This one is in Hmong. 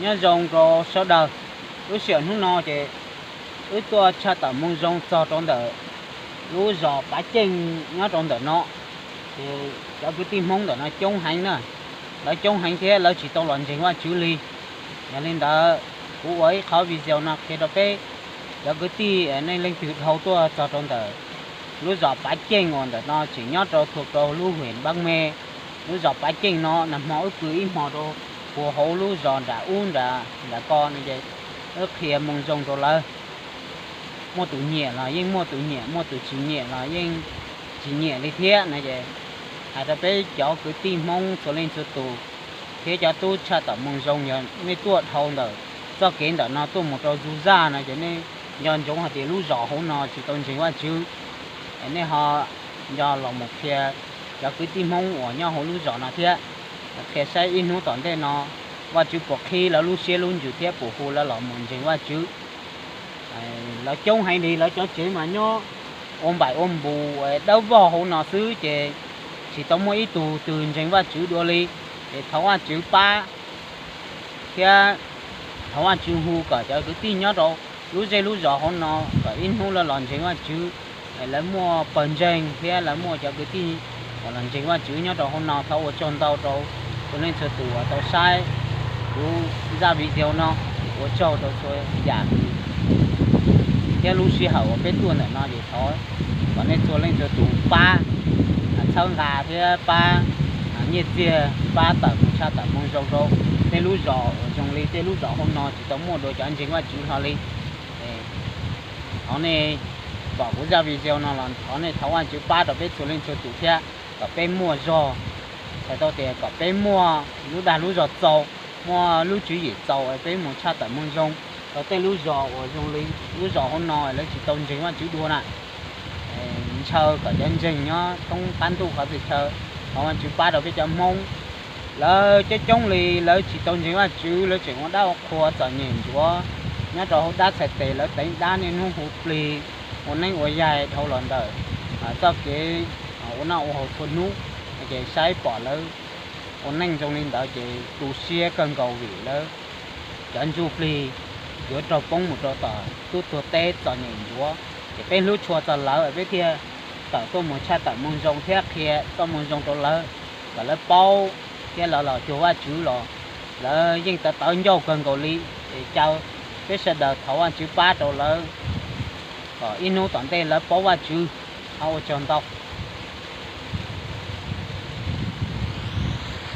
Nyob zoo rau sawv daws, lub sij hawm hnub no ces wb tuaj tshaj tawm moo zoo txog rau ntawm lub zos Pav Ceej nyob rau ntawm no. Ces cov kwv tij Hmoob ntawm no coob heev na, lawv coob heev thiab lawv tsis tau los ntseeg Vajtswv li. Yog li ntawd, kuv ua ib qhov video no qhia rau peb cov kwv tij nej leej twg dhau tuaj txog rau ntawm lub zos Pav Ceej uas ntawm no tseem nyob rau thua rau lub hwm Npab Me. Lub zos Pav Ceej no nag hmo wb pw ib hmo rau puag hauv lub zos nram ub nram nram ko no ces wb qhia moo zoo rau lawv. Muaj tus nyiam los yeej muaj tus nyiam, muaj tus tsis nyiam los yeej tsis nyiam li thiab no ces hais rau peb cov kwv tij Hmoob txhua leej txhua tus thiab cov tub tshaj tawm moo zoo, yog nej tuaj dhau ntawm txoj kev ntawm no tuaj mus rau Zug Zaj no ces nej nco ntsoov hais tias lub zos hauv no tsis tau ntseeg Vajtswv. Nej ho nco los mus qhia cov kwv tij Hmoob uas nyob hauv lub zos no thiab, qhia saib ib hnub tom ntej no Vajtswv puas qhib lawv lub siab lub ntsws thiab puas hu lawv los mus ntseeg Vajtswv. Lawv coob heev li, lawv cov tsev mas nyob ua npaim ua npus dawb vog hauv no xwb ces tsis tau muaj ib tug twg ntseeg Vajtswv dua li. Es thov Vajtswv pab thiab thov Vajtswv hu kom cov kwv tij nyob rau lub zej lub zos hauv no kom ib hnub lawv los ntseeg Vajtswv. Lawv muaj pawg ntseeg thiab lawv muaj cov kwv tij uas los ntseeg Vajtswv nyob rau hauv no, thov ua tsaug ntau rau txhua leej txhua tus uas tau saib kuv zaj video no. Ua tsaug rau txhua yam thiab lub sij hawm uas peb tuaj ntawm no ces thov kom nej txhua leej txhua tus pab txhawb nqa thiab pab nyiaj txiag pab tawm mus tshaj tawm moo zoo rau tej lub zos uas zoo li tej lub zos hauv no tsis tau muaj dua cov ntseeg Vajtswv hlo li. Thov nej pom kuv zaj video no los thov nej thov Vajtswv pab rau peb txhua leej txhua tus thiab kom peb muaj zog, txhais tau tias kom peb muaj lub dag lub zog txaus, muaj lub tswv yim txaus es peb mus tshaj tawm moo zoo rau tej lub zos uas zoo li lub zos hauv no lawv tsis tau ntseeg Vajtswv dua na. Ntshaw kom cov ntseeg nyob thoob qab ntuj qhov twg chaw, thov Vajtswv pab rau peb cov Hmoob. Lawv coob coob li lawv tsis tau ntseeg Vajtswv, lawv tseem ua dab ua qhua txom nyem ntsuav nyob rau hauv dab txhais tes, lawv teev dab niaj hnub hu plig ua neeb ua yaig dhau los ntawm txoj kev ua noj ua haus txhua hnub. Ces saib pom lawv ua neej zoo li ntawd ces tu siab kawg nkaus vim lawv cov ntsuj plig yuav raug poob mus rau tom tub tuag teb txom nyem ntsuav. Ces peb hlub tshua txog lawv peb thiaj tawm tuaj mus tshaj tawm moo zoo thiab qhia txoj moo zoo rau lawv kom lawv paub thiab lawv los cuag Vajtswv los lawv yeej tawv tawv ncauj kawg nkaus li. Es caw peb sawv daws thov Vajtswv pab rau lawv kom ib hnub tom ntej lawv paub Vajtswv. Thov ua tsaug ntau.